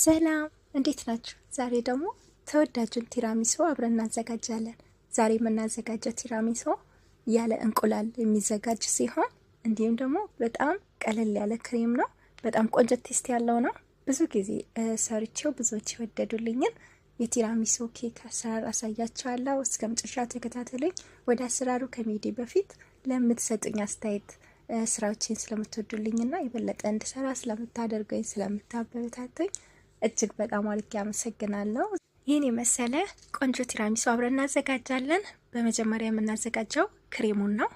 ሰላም እንዴት ናችሁ? ዛሬ ደግሞ ተወዳጁን ቲራሚሱ አብረን እናዘጋጃለን። ዛሬ የምናዘጋጀው ቲራሚሱ ያለ እንቁላል የሚዘጋጅ ሲሆን እንዲሁም ደግሞ በጣም ቀለል ያለ ክሬም ነው። በጣም ቆንጆ taste ያለው ነው። ብዙ ጊዜ ሰርቼው ብዙዎች የወደዱልኝን የቲራሚሱ ኬክ አሰራር አሳያችኋለሁ። እስከ መጨረሻው ተከታተሉኝ። ወደ አሰራሩ ከመሄዴ በፊት ለምትሰጡኝ አስተያየት፣ ስራዎችን ስለምትወዱልኝና የበለጠ እንድሰራ ስለምታደርገኝ፣ ስለምታበረታቱኝ እጅግ በጣም አድርጌ አመሰግናለሁ። ይህን የመሰለ ቆንጆ ቲራሚሱ አብረን እናዘጋጃለን። በመጀመሪያ የምናዘጋጀው ክሬሙን ነው።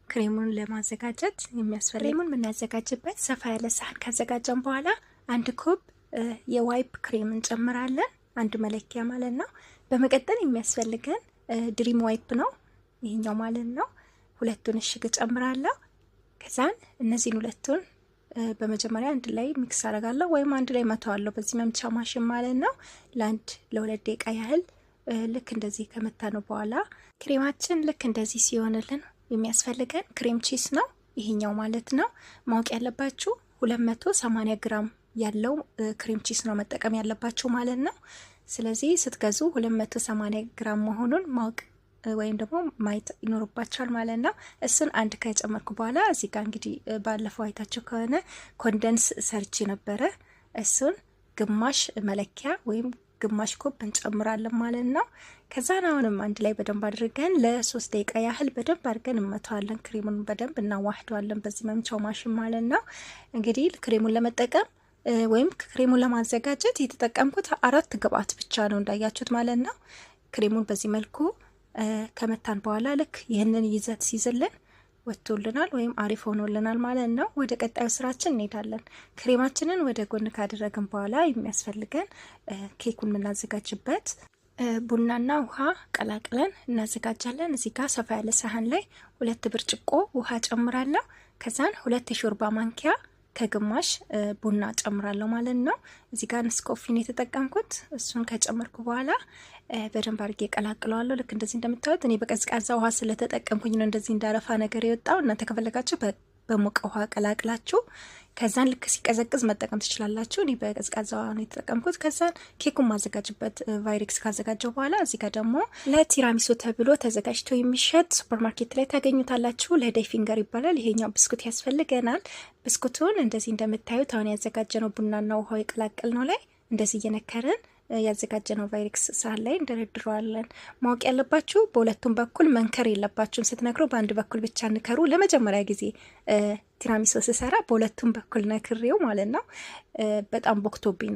ክሬሙን ለማዘጋጀት የሚያስፈልግ፣ ክሬሙን የምናዘጋጅበት ሰፋ ያለ ሳህን ካዘጋጀን በኋላ አንድ cup የ whip cream እንጨምራለን። አንድ መለኪያ ማለት ነው። በመቀጠል የሚያስፈልገን Dream Whip ነው ይሄኛው ማለት ነው። ሁለቱን እሽግ እጨምራለሁ። ከዛን እነዚህን ሁለቱን በመጀመሪያ አንድ ላይ mix አደርጋለሁ ወይም አንድ ላይ መተዋለሁ በዚህ መምቻ ማሽን ማለት ነው። ለ1 ለ2 ደቂቃ ያህል ልክ እንደዚህ ከመታነው በኋላ፣ ክሬማችን ልክ እንደዚህ ሲሆንልን የሚያስፈልገን cream cheese ነው ይሄኛው ማለት ነው። ማወቅ ያለባችሁ 280 ግራም ያለው cream cheese ነው መጠቀም ያለባችሁ ማለት ነው። ስለዚህ ስትገዙ 280 ግራም መሆኑን ማወቅ ወይም ደግሞ ማየት ይኖርባችኋል ማለት ነው። እሱን አንድ ከጨመርኩ በኋላ እዚህ ጋር እንግዲህ ባለፈው አይታችሁ ከሆነ condense ሰርቼ ነበረ። እሱን ግማሽ መለኪያ ወይም ግማሽ cup እንጨምራለን ማለት ነው። ከዛን አሁንም አንድ ላይ በደንብ አድርገን ለ3 ደቂቃ ያህል በደንብ አድርገን እንመተዋለን። ክሬሙን በደንብ እናዋህደዋለን በዚህ መምቻው ማሽን ማለት ነው። እንግዲህ ክሬሙን ለመጠቀም ወይም ክሬሙን ለማዘጋጀት የተጠቀምኩት አራት ግብአት ብቻ ነው እንዳያችሁት ማለት ነው። ክሬሙን በዚህ መልኩ ከመታን በኋላ ልክ ይህንን ይዘት ሲይዝልን ወጥቶልናል ወይም አሪፍ ሆኖልናል ማለት ነው። ወደ ቀጣዩ ስራችን እንሄዳለን። ክሬማችንን ወደ ጎን ካደረግን በኋላ የሚያስፈልገን ኬኩን የምናዘጋጅበት ቡናና ውሃ ቀላቅለን እናዘጋጃለን። እዚህ ጋር ሰፋ ያለ ሳህን ላይ 2 ብርጭቆ ውሃ ጨምራለሁ። ከዛን 2 የሾርባ ማንኪያ ከግማሽ ቡና ጨምራለሁ ማለት ነው። እዚህ ጋር Nescafe ን የተጠቀምኩት። እሱን ከጨመርኩ በኋላ በደንብ አድርጌ ቀላቅለዋለሁ። ልክ እንደዚህ እንደምታዩት እኔ በቀዝቃዛ ውሃ ስለተጠቀምኩኝ ነው እንደዚህ እንዳረፋ ነገር የወጣው። እናንተ ከፈለጋችሁ በሞቀ ውሃ ቀላቅላችሁ ከዛን ልክ ሲቀዘቅዝ መጠቀም ትችላላችሁ። እኔ በቀዝቃዛ ውሃ ነው የተጠቀምኩት። ከዛን ኬኩን ማዘጋጅበት ቫይሬክስ ካዘጋጀው በኋላ እዚህ ጋር ደግሞ ለቲራሚሱ ተብሎ ተዘጋጅቶ የሚሸጥ ሱፐርማርኬት ላይ ታገኙታላችሁ። Ladyfinger ይባላል። ይሄኛው ብስኩት ያስፈልገናል። ብስኩቱን እንደዚህ እንደምታዩት አሁን ያዘጋጀነው ቡናና ውሃው የቀላቀልነው ላይ እንደዚህ እየነከርን ያዘጋጀነው ቫይሬክስ ሳህን ላይ እንደረድረዋለን። ማወቅ ያለባችሁ በሁለቱም በኩል መንከር የለባችሁም። ስትነክሩ በአንድ በኩል ብቻ ንከሩ። ለመጀመሪያ ጊዜ ቲራሚሶ ስሰራ በሁለቱም በኩል ነክሬው ማለት ነው በጣም ቦክቶብኝ